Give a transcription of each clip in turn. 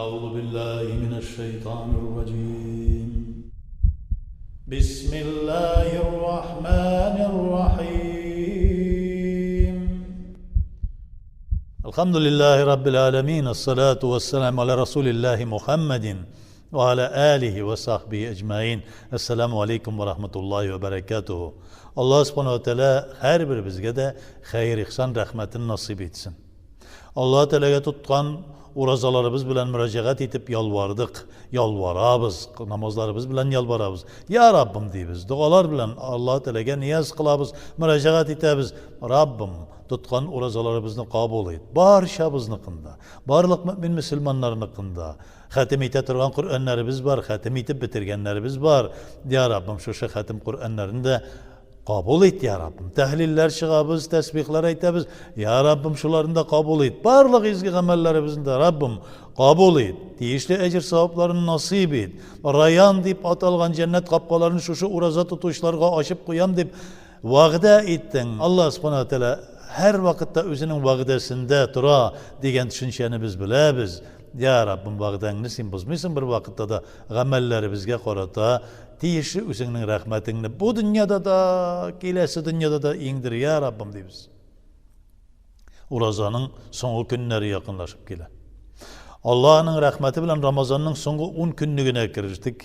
أعوذ بالله من الشيطان الرجيم بسم الله الرحمن الرحيم الحمد لله رب العالمين الصلاة والسلام على رسول الله محمد وعلى آله وصحبه أجمعين السلام عليكم ورحمة الله وبركاته Аллаһ Субхану ва Тәгалә һәрберебезгә дә хәер-ихсан рәхмәтен насыйп итсен. Аллаһ Тәгаләгә тоткан уразаларыбыз белән мөрәҗәгать итеп ялвардык, ялварабыз, намазларыбыз белән ялварабыз. Я Раббым дибез, догалар белән Аллаһ Тәгаләгә нияз кылабыз, мөрәҗәгать итәбез. Раббым, тоткан уразаларыбызны кабул ит. Барчабызныкын да, барлык мөэмин мөселманнарныкын да. Хәтем итә торган Коръәннәребез бар, хәтем итеп бетергәннәребез бар. Я Раббым, шушы хәтем Коръәннәрне дә кабул ит, я Раббым. Тәһлилләр чыгабыз, тәсбихләр әйтәбез. Я Раббым, шуларны да кабул ит. Барлык изге гамәлләребезне дә, Раббым, кабул ит. Тиешле әҗер-савапларын насыйп ит. Раян дип аталган җәннәт капкаларын шушы ураза тотучыларга ачып куям дип вәгъдә иттең. Аллаһ Субхана Тәгалә һәрвакытта үзенең вәгъдәсендә тора дигән төшенчәне без беләбез. Я Раббым, вәгъдәңне син бозмыйсың бервакытта да, гамәлләребезгә карата тиешле үзеңнең рәхмәтеңне бу дөньяда да, киләсе дөньяда да иңдер, я Раббым, дибез. Уразаның соңгы көннәре якынлашып килә. Аллаһның рәхмәте белән Рамазанның соңгы 10 көнлегенә керештек.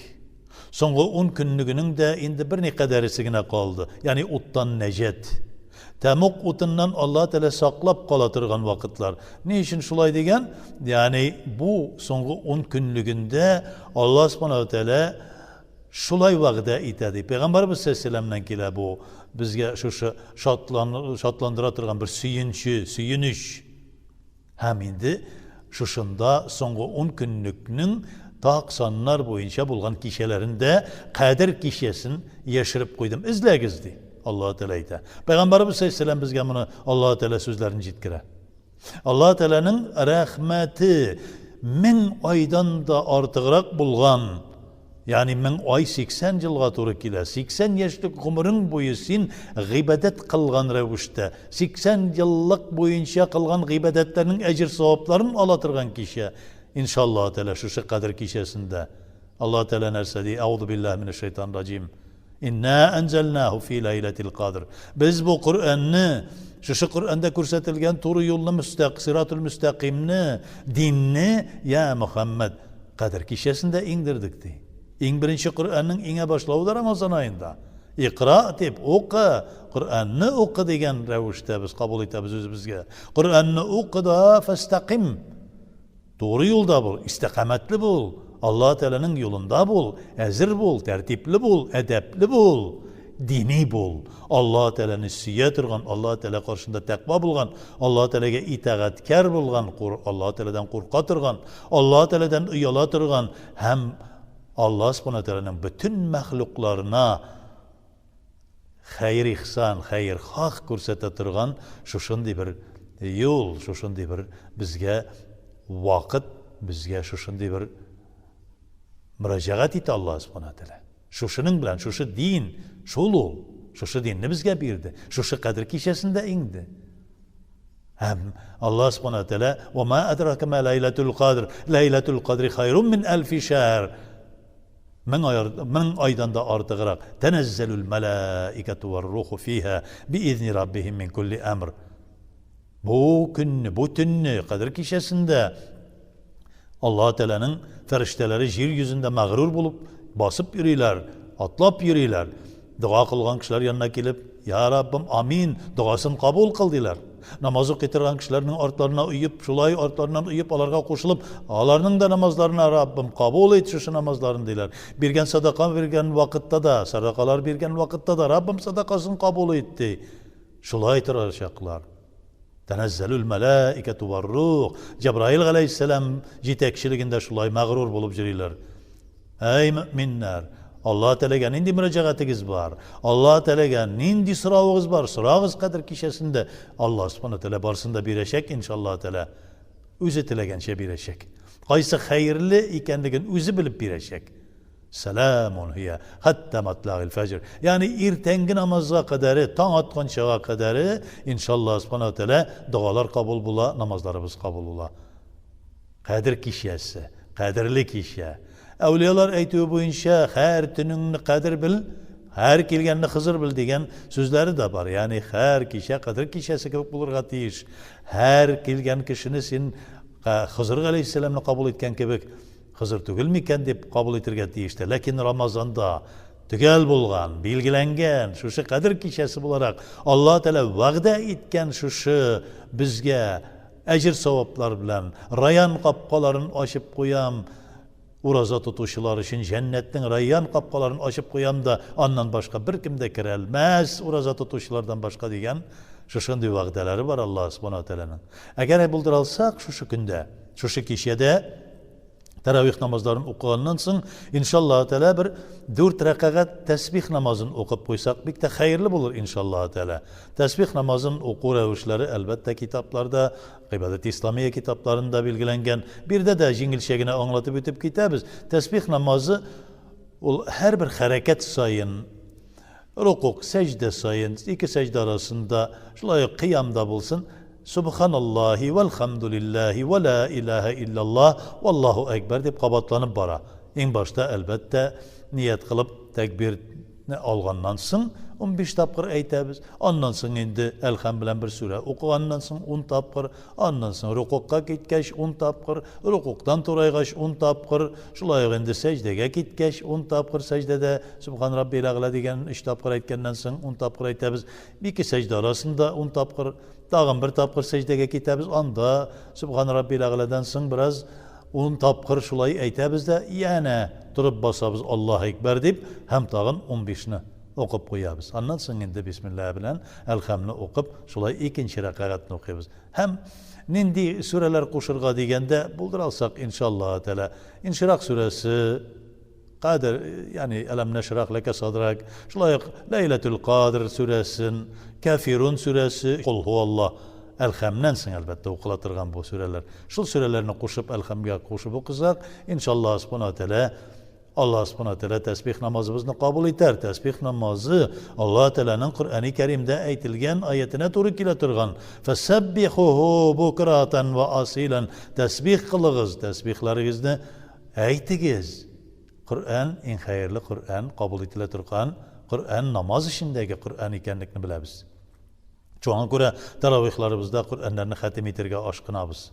Соңгы ун көнлегенең дә инде берникадәресе генә калды, ягъни уттан нәҗат. Тәмуг утыннан Аллаһ Тәгалә саклап кала торган вакытлар. Ни өчен шулай дигән? Ягъни бу соңгы ун көнлегендә Аллаһ Субханаһу ва Тәгалә шулай вәгъдә итә ди. Пәйгамбәрбез саллаллаһу килә бу безгә шушы шатлан, шатландыра торган бер сөенче, сөенеч. Һәм инде шушында соңгы ун көнлекнең так саннар буенча булган кичәләрендә Кадер кичәсен яшереп куйдым. Эзләгез, ди. Аллаһ Тәгалә әйтә. Пәйгамбәребез саллаллаһу безгә моны Аллаһ Тәгалә сүзләрен җиткерә. Аллаһ Тәгаләнең рәхмәте мең айдан да артыграк булган Ягъни 1000 ай 80 елга туры килә. 80 яшьлек гомерең буе син гыйбадәт кылган рәвештә, 80 еллык буенча кылган гыйбадәтләрнең әҗер-савапларын ала торган кичә, иншаллаһ тәгалә, шушы Кадер кичәсендә. Аллаһ Тәгалә нәрсә ди? Әгъузу биллаһи минәш шайтанир раҗим. Инна әнзәлнәһу фи ләйләтил кадр. Без бу Коръәнне, шушы Коръәндә күрсәтелгән туры юлны, мөстәк, сиратул мөстәкыймне, динне, я Мөхәммәд, Кадер кичәсендә иңдердек, ди. Иң беренче Коръәннең иңә башлавы да Рамазан аенда. Икра дип, укы, Коръәнне укы дигән рәвештә без кабул итәбез үзебезгә. Коръәнне укы да фәстәкыйм. Туры юлда бул, истикамәтле бул, Аллаһ Тәгаләнең юлында бул, әзер бул, тәртипле бул, әдәпле бул, дини бул. Аллаһ Тәгаләне сөя торган, Аллаһ Тәгалә каршында тәкъва булган, Аллаһ Тәгаләгә итагатькәр булган, Аллаһ Тәгаләдән курка торган, Аллаһ Тәгаләдән ояла торган һәм Аллаһ Субхана Тәгаләнең бөтен мәхлукларына хәер-ихсан, хәер-хак күрсәтә торган шушындый бер юл, шушындый бер безгә вакыт, безгә шушындый бер мөрәҗәгать итә Аллаһ Субхана Тәгалә. Шушының белән, шушы дин, шул ул, шушы динне безгә бирде, шушы кадер кичәсендә иңде. Һәм Аллаһ Субхана Тәгалә: "Ва ма адрака ма ләйләтул кадр, ләйләтул кадри хайрун мин әлфи шәһр." Мең ай, мең айдан да артыграк. Тәнәззәлүл мәләикәту вар-руху фиһа биизни раббихим мин кулли әмр. Бу көнне, бу төнне, Кадер кичәсендә Аллаһ Тәгаләнең фәрештәләре җир йөзендә мәгърур булып басып йөриләр, атлап йөриләр. Дога кылган кешеләр янына килеп, Я Раббым, амин, догасын кабул кыл, диләр. Намаз укый торган кешеләрнең артларына оеп, шулай артларыннан оеп, аларга кушылып, аларның да намазларына Раббым, кабул ит шушы намазларын, диләр. Биргән садака биргән вакытта да, садакалар биргән вакытта да, Раббым садакасын кабул ит, ди. Шулай торачаклар. Тәнәззәлүл мәләикәту вар-рух. Җәбраил галәйһиссәлам җитәкчелегендә шулай мәгърур булып йөриләр. Әй мөэминнәр, Аллаһ Тәгаләгә нинди мөрәҗәгатегез бар? Аллаһ Тәгаләгә нинди соравыгыз бар? Сорагыз Кадер кичәсендә. Аллаһ Субхана Тәгалә барысын да бирәчәк, иншаллаһ Тәгалә. Үзе теләгәнчә бирәчәк. Кайсы хәерле икәнлеген үзе белеп бирәчәк. Сәламун һия хәтта матлагил фәҗр. Ягъни иртәнге намазга кадәре, таң атканчага кадәре, иншаллаһ Субхана Тәгалә догалар кабул була, намазларыбыз кабул була. Кадер кичәсе. Кадерле кичә. Әүлиялар әйтүе буенча, һәр төнеңне кадер бел, һәр килгәнне Хызыр бел дигән сүзләре дә бар. Ягъни һәр кичә кадер кичәсе кебек булырга тиеш. Һәр килгән кешене син Хызыр галәйһиссәламне кабул иткән кебек Хызыр түгел микән дип кабул итергә тиеш тә. Ләкин Рамазанда төгәл булган, билгеләнгән шушы кадер кичәсе буларак Аллаһ Тәгалә вәгъдә иткән шушы безгә әҗер-саваплар белән Райян капкаларын ачып куям, ураза тотучылар өчен җәннәтнең Райян капкаларын ачып куям да, аннан башка беркем дә керәлмәс, ураза тотучылардан башка дигән шушындый вәгъдәләре бар Аллаһ Субхана ва Тәгаләнең. Әгәр булдыра алсак, шушы көндә, шушы кичәдә тәравих намазларын укыганнан соң, иншаллаһ тәгалә, бер дүрт рәкәгать тәсбих намазын укып куйсак, бик тә хәерле булыр, иншаллаһ тәгалә. Тәсбих намазын уку рәвешләре, әлбәттә, китапларда, Гыйбадәт исламия китапларында билгеләнгән. Биредә дә җиңелчә генә аңлатып үтеп китәбез. Тәсбих намазы ул һәрбер хәрәкәт саен, рукук, сәҗдә саен, ике сәҗдә арасында, шулай ук кыямда булсын, Субханаллаһи вәлхәмдүлилләһи вә лә иләһә илляллаһ валлаһу әкбәр дип кабатланып бара. Иң башта, әлбәттә, ният кылып тәкбирне алганнан соң 15 тапкыр әйтәбез. Аннан соң инде Әлхәм белән бер сүрә укыганнан соң 10 тапкыр, аннан соң рукукка киткәч 10 тапкыр, рукуктан турайгач 10 тапкыр, шулай ук инде сәҗдәгә киткәч 10 тапкыр сәҗдәдә Субхан раббил әгъла дигән 3 тапкыр әйткәннән соң 10 тапкыр әйтәбез. Ике сәҗдә арасында 10 тапкыр, тагын бер тапкыр сәҗдәгә китәбез, анда Сөбхан Раббил Әгъләдән соң бераз ун тапкыр шулай әйтәбез дә, янә торып басабыз Аллаһу Әкбәр дип һәм тагын 15-не укып куябыз. Аннан соң инде Бисмилла белән Әлхәмне укып, шулай икенче рәкәгатьне укыйбыз. Һәм нинди сүрәләр кушырга дигәндә, булдыра алсак, иншаллаһ тәгалә, Инширах сүрәсе, Кадр, ягъни Әләм нәшрах ләкә садрак, шулай ук Ләйләтүл Кадр сүрәсен, Кәфирун сүрәсе, Кул һуаллаһ, Әлхәмнән соң, әлбәттә, укыла торган бу сүрәләр. Шул сүрәләрне кушып, Әлхәмгә кушып укысак, иншаллаһ Субхана ва Тәгалә, Аллаһ Субхана ва Тәгалә тәсбих намазыбызны кабул итәр. Тәсбих намазы Аллаһ Тәгаләнең Коръәни Кәримдә әйтелгән аятенә туры килә торган. Фәсәббихуху букратан ва асилан. Тәсбих кылыгыз, тәсбихләрегезне Әйтегез, Коръән, иң хәерле Коръән, кабул ителә торган Коръән, намаз эчендәге Коръән икәнлекне беләбез. Шуңа күрә таравихларыбызда Коръәннәрне хәтем итәргә ашкынабыз.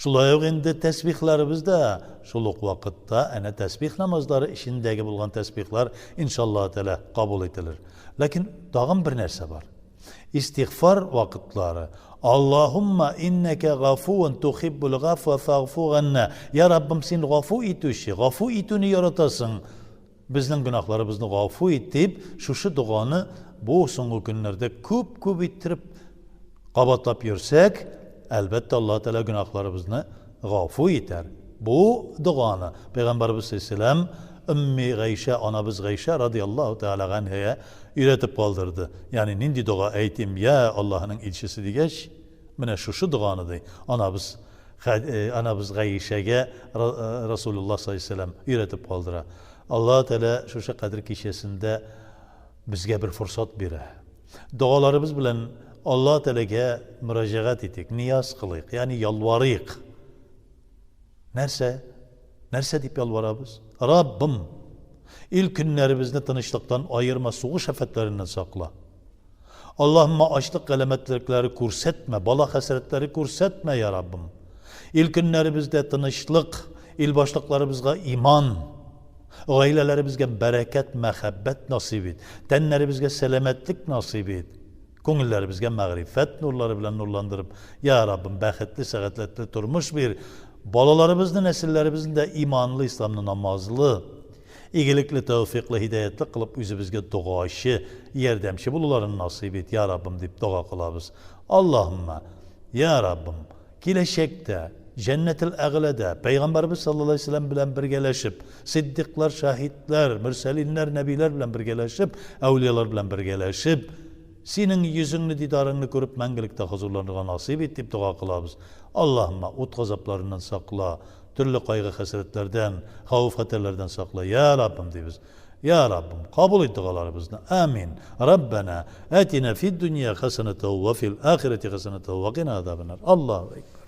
Шулай ук инде тәсбихләребез дә шул ук вакытта әнә тәсбих намазлары эчендәге булган тәсбихлар иншаллаһ тәгалә кабул ителер. Ләкин тагын бер нәрсә бар. Истигъфар вакытлары. Аллаһумма иннәкә гафуун тухиббул гафва фагфу ганна. Я Раббым, син гафу итүче, гафу итүне яратасың. Безнең гөнаһларыбызны гафу ит дип, шушы доганы бу соңгы көннәрдә күп-күп иттереп кабатлап йөрсәк, әлбәттә, Аллаһ Тәгалә гөнаһларыбызны гафу итәр. Бу доганы Пәйгамбәрбез саллаллаһу Өмми Гайшә, анабыз Гайшә радияллаһу тәгалә ганһә өйрәтеп калдырды. Ягъни нинди дога әйтим, я Аллаһының илчесе дигәч, менә шушы доганы ди, анабыз анабыз Гайшәгә Расулуллаһ саллаллаһу алейһи вәсәлләм өйрәтеп калдыра. Аллаһ Тәгалә шушы Кадер кичәсендә безгә бер форсат бирә. Догаларыбыз белән Аллаһ Тәгаләгә мөрәҗәгать итик, нияз кылыйк, ягъни ялварыйк. Нәрсә? Нәрсә дип ялварабыз? Раббым, ил-көннәребезне тынычлыктан аерма, сугыш афәтләреннән сакла. Аллаһымма ачлык галәмәтлекләре күрсәтмә, бала хәсрәтләре күрсәтмә, я Раббым. Ил-көннәребездә тынычлык, ил башлыкларыбызга иман, гаиләләребезгә бәрәкәт, мәхәббәт насыйп ит, тәннәребезгә сәламәтлек насыйп ит. Күңелләребезгә мәгърифәт нурлары белән нурландырып, я Раббым, бәхетле, сәгатьләтле тормыш бир. Балаларыбызны, нәселләребезне дә иманлы, исламны намазлы, игелекле, тәүфикълы, һидаятлы кылып, үзебезгә догачы, ярдәмче булуларын насыйп ит, я Раббым, дип дога кылабыз. Аллаһумма, я Раббым, киләчәктә, Җәннәтел Әгъләдә, Пәйгамбәребез саллаллаһу алейһи ва сәлләм белән бергәләшеп, сиддиклар, шаһитләр, мөрсәлиннәр, нәбиләр белән бергәләшеп, әүлиялар белән бергәләшеп, Синең йөзеңне, дидарыңны күреп, мәңгелектә хозурланырга насыйп ит, дип дога кылабыз. Аллаһымма, ут газапларыннан сакла, төрле кайгы-хәсрәтләрдән, хәвеф-хәтәрләрдән сакла, йа Раббым, дибез. Я Раббым, кабул ит догаларыбызны. Амин. Раббана, атина фид дөнья хәсәнәтәү вә фил ахирәти хәсәнәтәү вә кина азабаннар. Аллаһу әкбәр.